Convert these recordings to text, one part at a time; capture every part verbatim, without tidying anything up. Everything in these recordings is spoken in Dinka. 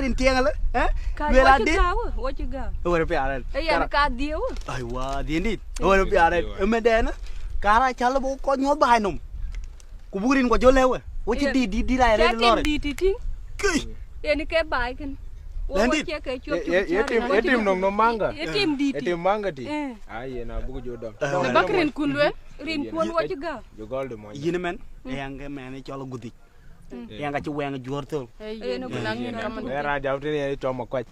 Rin tiɛŋ alë, eh? Ka luel wacï adit. Gäu, wacï gäu. Ë wërë piaar ën. Ë yɛn ka dhiëu. Aiwa, dhiëndït. Ë wërë piaar ën. Ë mëdɛn, kara cä lë bï kɔc nyuɔ̈th baai nɔm. Ku buk rin kua jɔ lëu ë. Wacï dït, dït, dït, rai rɛ̈t lɔ̈ɔ̈r. Dït tïŋ. Këc. Yen ke baai kën. Lɛ̈ndït. Wacï ke cuɔp cï ye tim, ye tim nɔm nɔm manga. Ye tim dït. Ye tim manga ti. Eh. Ai, yen abuk jɔ dɔm. Në bäk rin kun luel. Rin kun wacï gäu. Jɔ gɔl de mɔny. Yïn mɛn, ë yaŋ ke mɛn ë cɔl agudhic. Ë yaŋ ka cï wɛŋ juɔ̈r thöl. Ë yen ku naŋ yïn kaman. Ë raan jam tënë yen tɔm akuac.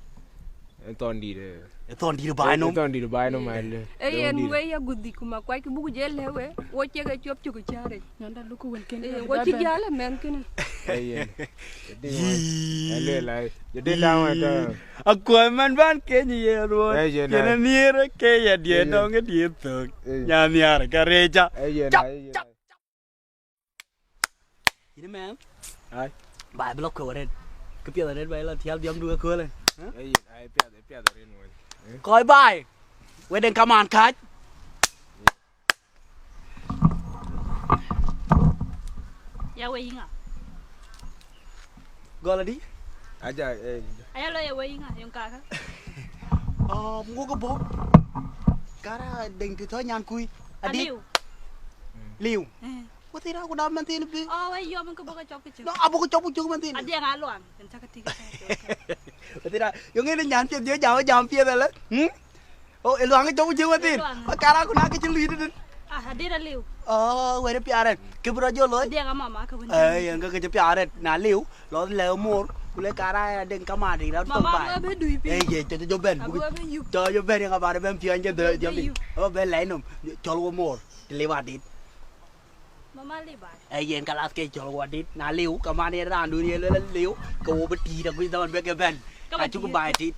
Ë thɔn dït, ë. Ë thɔn dït baai nɔm. Ë thɔn dït baai nɔm, ë. Ë yen wei ya gudhic ku makuac kë buk jɛ lëu ë, wo ciek ë cuɔp cök cäär ë. Nyanda luk wën kën. Ë, wo cï jäl ë mɛn kënë. Ë yen. Yï. Ë le la. Jɔ dï la wën tɔ. Akuɔ̈i man ban keny ye ruɔt. Ë yen. Yen ë nhiër ke ya dië dɔŋ ë dië thök. Nya nhiar ka reca. Ë yen. Yïn mɛn. Ai. Ba bï lɔ kuëu arëët. Kë piɛth arëët ba lɔ thial dhiɔmdu ëköölë. Ai, ai, piɛth, piɛth arëët wën. Kɔc baai. Weden kaman kac. Ya we yiŋa. Gɔl adi? Aja, eh. Aya lɔ ya we yiŋa, yong kaka. Ah, muk bɔ. Kara deng ti tɔ nyan kui. Adi. Aliu. Liu. Eh. Wëthïn, aku dam mɛn thiin bï. Oh, wë yɔm ke bɔkë cɔp kë cök. No, abɔkë cɔp kë cök mɛn thiin. Adiɛŋ aluaŋ, en cakë tik. Wëthïn, yöŋ en nyan piɛth jɔ jam, jam piɛth alë. Hmm? Oh, e luaŋ cɔp kë cök mɛn thiin. Luaŋ. Ba kara ku na kë cï luiit din. Ah, adit aliu. Oh, wërë piaar ën. Kë bï rɔt jɔ looi. Adiɛŋ amama ke wën. Eh, yen ke kë cï piaar ën. Na liu, lɔ lɛ mor, ku le kara ya den kamari rɔt tɔŋ bai. Mama, abï dui pi. Eh, ye, cï jɔ bɛn. Abï bï yup. Cï jɔ bɛn, yen abari bɛn piɔ̈ny jɔ dhö, jɔ bɛn. Abï bɛn lɛi nom, cɔl wä mor. Të liu adit. Mama liu baai. Ë yen kalath ke cɔl wä dit. Na liu, ke man yen raandun ye luel liu, ke wo bï tiit akuc dhaman bek ke bɛ̈n. Ka bï acuk tiit. Baai tiit.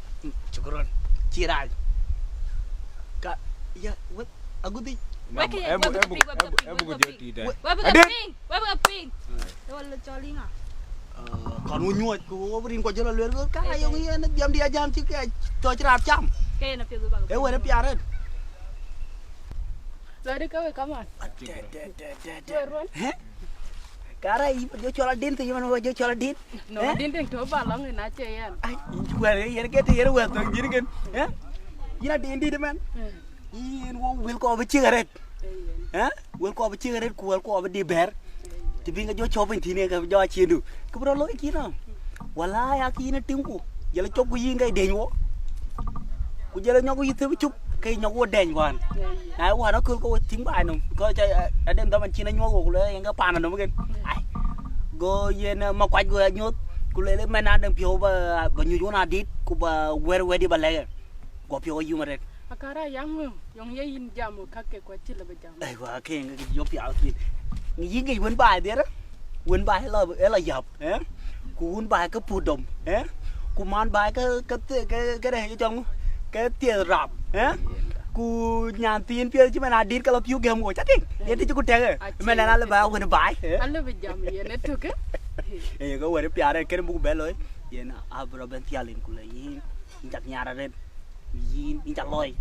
Cukron. Cï rac. Ka, ya, wek, agudhi. Wek ke, wek ke piny, wek ke piny, wek ke piny. Wek ke piny, wek ke piny. Ë wala cɔl iŋa? Ah, kɔn wo nyuɔc, ku wo bï rin kua jɔl luel, ka ayöŋ yen dhiamdï ajam cï ke tɔc raat cam. Ke yen apiɛth bak. Ë wërë piaar ën. Lɔ̈ɔ̈dï ke wek kaman. Tɛt, tɛt, tɛt, tɛt, tɛt. Wek ruɔn. Hë? Kara yï jɔ cɔl adin thïn, yï man wek jɔ cɔl adin. No, hë? Adin dëŋ tɔ̈u ba lɔŋ ën acie yɛn. Ai, yïn cï wɛ̈ɛ̈r, yɛn ke të yɛn wɛ̈ɛ̈r thöŋ jïn kën. Hë? Yïn adin dït ëmɛn. Mm. Yïn wo wël kɔɔr bï cïk arëët. Ee yɛn. Hë? Wël kɔɔr bï cïk arëët ku wël kɔɔr bï dï bɛ̈ɛ̈r. Ee yɛn. Të bï ŋa jɔ cɔp piny thïn, ke jɔ aciëndu. Kë bï rɔt looi kïn nɔ. Wala ya kï yïn atïŋku. Jël cɔpku yïn ke deny wo. Ku jël nyɔk yï thep cuk, ke nyɔk wo deny wään. Na wään aköl ke wo tïŋ baai nɔm, because ca, eh, aden dhaman cïn anyuɔɔth wo, ku le yen ke paan nɔm ken. Ai. Go yen, eh, makuac go anyuɔɔth, ku le le mɛn aden piɔ̈u ba, ba nyuc wun adit, ku ba wɛ̈r wɛ̈tdï ba lɛ̈k. Go piɔ̈u ayum arëët. Akara yaŋ ŋö, yɔŋ ye yïn jam wo kake ku acï lë bï jam. Aiwa, ke ŋic yök piath thïn. Ŋic yï ŋic wën baai dhiɛrë, wën baai ë la, ë la yäp, eh? Ku wun baai ke pur dom, eh? Ku man baai ke, ke thie-, ke, ke rɛ̈ɛ̈c cɔŋ, ke thieth rap, eh? Ku nyan thiin piɛth cï man adït ke la piu gɛm wo, ca tïŋ, yen të cï ku tɛ̈k, eh? Acï. Mɛn ɛn alë ba wën baai, eh? Alë bï jam yen ë tök, eh? Eh, ke wën piaar ë kën buk bɛ looi, yen abï rɔ bɛn thial yen ku le yïn, yïn cak nhiaar arëët. Yïn, yïn ca lɔi.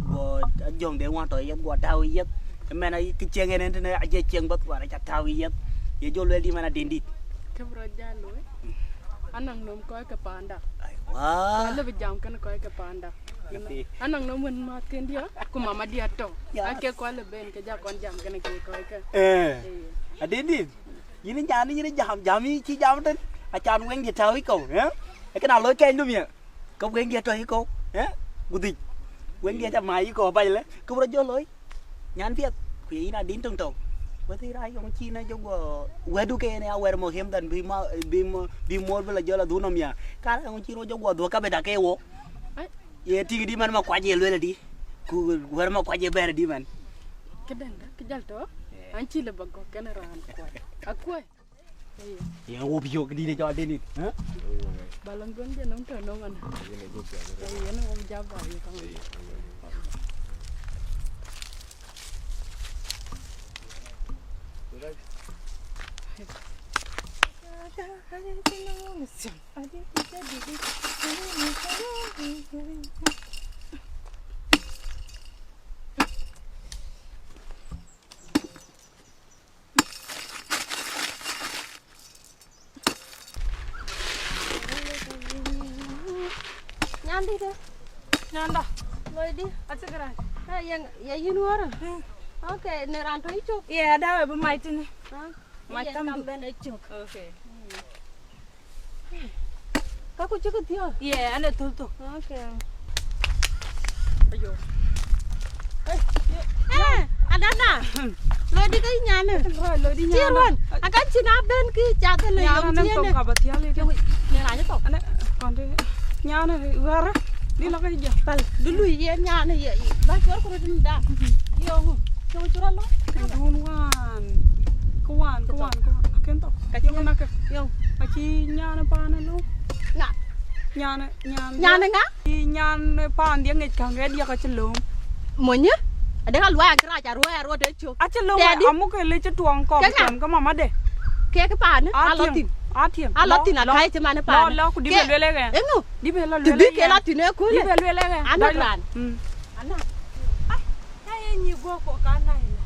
Go ajɔŋ de wan tɔ yeth, go tääu yeth. Mɛn a kë cieŋ en tënë, aje cieŋ bäth, wan aca tääu yeth. Ye jɔ luel dï mɛn adin dït. Kë bï rɔt jal looi. Anɔŋ nöm kɔc ke panda. Aiwa. Alë bï jam kën kɔc ke panda. Anɔŋ nöm wën mäthken diä, ku mama diä tɔ. Ya. Ake kɔc lë ben ke ja kɔn jam kën ke kɔc ke. Eh. Eh. Adin dït. Yïn nyan, yïn jam, jam yï cï jam tën. Acan weŋ diɛ tääu yï kɔu, eh? Ee këna loi kɛɛny dum ye. Ke weŋdiɛ̈ tɔ yï kɔ̈u, eh? Gudhic. Weŋdiɛ̈ ca mac yï kɔ̈u bac lë, ke bï rɔt jɔ looi. Nyan piɛth, ku ye yïn adïn töŋ tɔ̈u. Wëthii rac yɔŋ cïn ë jɔ guɔ wɛ̈tdu ke yen ya wɛ̈t muhim than bï ma, bï ma, bï muɔɔr bï la jɔl adhun nɔm ya. Ka rac yɔŋ cïn wɔ jɔ guɔ dhuɔ̈k kabeda ke wo. Ai. Ye tïŋ dï man ma kuac ye lueel adï. Ku wɛ̈t ma kuac ye bɛ̈ɛ̈r adï man. Këdäŋ, kë jäl tɔ, an cï lë ba gɔ̈k kɛn raan kuac. Akuac. Yen wo piɔ̈k dït ë cɔl Denit, eh? Ba lɔ gön jɛ nɔm tɔ nɔm an. Yen wo jab ba ye kaŋ. Dït, eh? Nyanda. Loi dï? Acï kërac. Ah, yen, ye yïn wärë? Hmm. Okay, në raan tɔ̈ yï cök? Ye, ada we bï mac tënë. Ah, mac yen kam bɛ̈n ë cök. Okay. Hmm. Ka ku cï kë thiɔ̈k? Ye, an ë thöl thok. Okay. Ayo. Eh, adada. Loi dï ke nyanë. Loi dï nyanë. Cï ruɔn. Akan cïn abën kï cath në yom cï yen. Nyanë thok ka ba thial ite. Në raan thok. Ane, kɔnde. Nyanë ɣärë. Dï lɔ ke jɔ. Pal, dï lui yen nyanë ye. Ba cɔl ku röt da. Yo. Cï rɔt lɔ. Dun wan. Ku wan, ku wan, ku wan. Aken thok. Ka cï ŋa ke? Yo. Ka cï nyanë panë lo. Na. Nyanë, nyanë. Nyanë ŋa? Nyan paandiɛ̈ ŋic käŋ ë diäk acï lööm. Monyë? Adek aluai akërac aruai aruɔt ë cök. Acï lööm. Tɛ̈dï. Amukë lec cï tuɔŋ kɔ̈k. Kek ŋa? Tuɔŋ ke mama de. Kek paan, a lɔ thïn. Athiëŋ. A lɔ thïn, akäi cï man paan. Lɔ, lɔ, ku dï bɛ lueel ë ɣɛn. Eŋö? Dï bɛ lɔ lueel ë ɣɛn. Të bï ke lɔ thïn ë köölë. Dï bɛ lueel ë ɣɛn. Anɔk raan. Mm. Ana. Ah, ka ye nyï guɔ kɔ̈k ka na ila.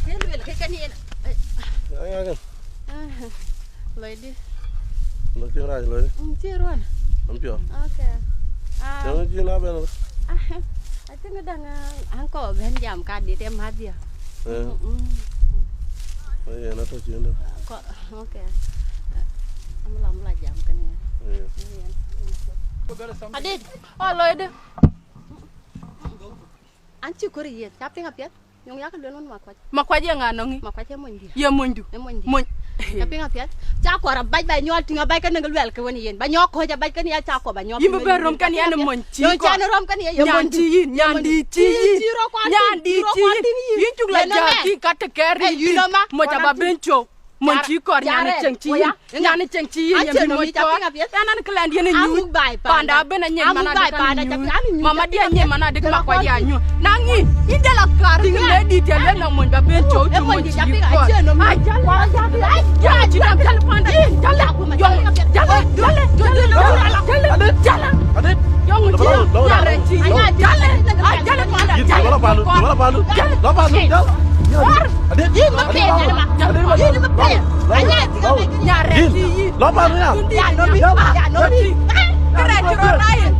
Ke luel ke kën yen. Ai, ai, ai. Loi dï? Loi piŋ rac loi dï? Mm, cï ruɔn. Am piɔ. Okay. Ah. Yɛn cï na bɛn. Ah, I think dang, ah, an kɔ bɛn jam ka dit em hadia. Eh. Mm, mm. Ai, yɛn atɔ cï ndë. Kɔ, okay. Am la, am la jam kan yɛn. Eh. Yɛn. Adit. Oh, loi dï? An cï kɔɔr yen. Ca piŋ apiɛth. Nyuŋ yakë luel wun Makuac. Makuac ye ŋa nɔŋ ŋi? Makuac ye monydiɛ̈. Ye monydu. Ye monydiɛ̈. Mony. Ca piŋ apiɛth. Ca kɔɔr abac ba nyɔɔl tïŋ abac kënë luɛl ke wën yen. Ba nyɔɔk kɔ̈ɔ̈c abac kënë ya ca kɔɔr ba nyɔɔk. Yïn bï bɛ̈n röm kënë ya në mony cï kɔɔr. Nyan cï yïn, nyan dït cï yïn. Nyan dït cï yïn. Yïn cuk la jäl kï ka të kɛ̈r yïn. Moc aba ben cou. Mony cï kɔɔr, nyan ë cieŋ cï yïn. Nyan ë cieŋ cï yïn, yɛn bï moc kɔɔr. Ɛn an, këlɛn diɛn ë nyuc. Panda ben anyec man adï kan nyuc. Mama diɛ̈ anyec man adï Makuac ya nyuc. Na ŋïn, yïn jal a kar kë le dït ya le nɔm mony ba ben cou cï mony cï kɔɔr. Ajal, ajal, ajal, jal panda, jal, jal, jal, jal, jal, jal. Yɔŋ cï, jal, jal panda, jal. Jal, jal, jal. Adit, yïn bï pɛɛi nyan ma. Yïn bï pɛɛi. Nyarɛ̈t cï yïn. Lɔ paan ya. Ya nɔm yïn. Ya nɔm yïn. Kërɛɛc cï rɔt na yïn.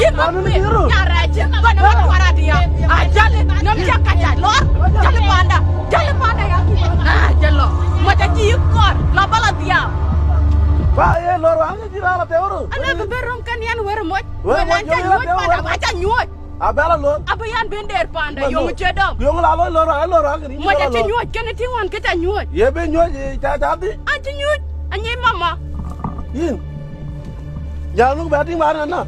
Yïn bï pɛɛi. Nyarɛ̈t cï. Kɔn ë wä tuar adï ya. Ajal, nɔm cä ka jal. Lɔr. Jal panda. Jal panda ya. Ah, jal lɔ. Moc acï yï kɔɔr. Lɔ bä lɔ dhiau. Ba ye lɔr wa, ŋic yïn ala tɛ̈ wërë. Ana bï bɛ̈n röm kën yɛn wërë moc. Wërë moc, wërë moc panda, wërë moc. Aca nyuɔ̈ɔ̈c. Abɛ̈l alööm. Abï yɛn ben der panda, yöŋ cï dɔm. Yöŋ la loi lor, ai lor akën, yïn moc acï nyuɔ̈ɔ̈c, kënë tïŋ wan kë ca nyuɔ̈ɔ̈c. Ye ben nyuɔ̈ɔ̈c, ca, ca dhï. Acï nyuɔ̈ɔ̈c, anyec mama. Yïn. Nyan luk bɛ tïŋ man nana.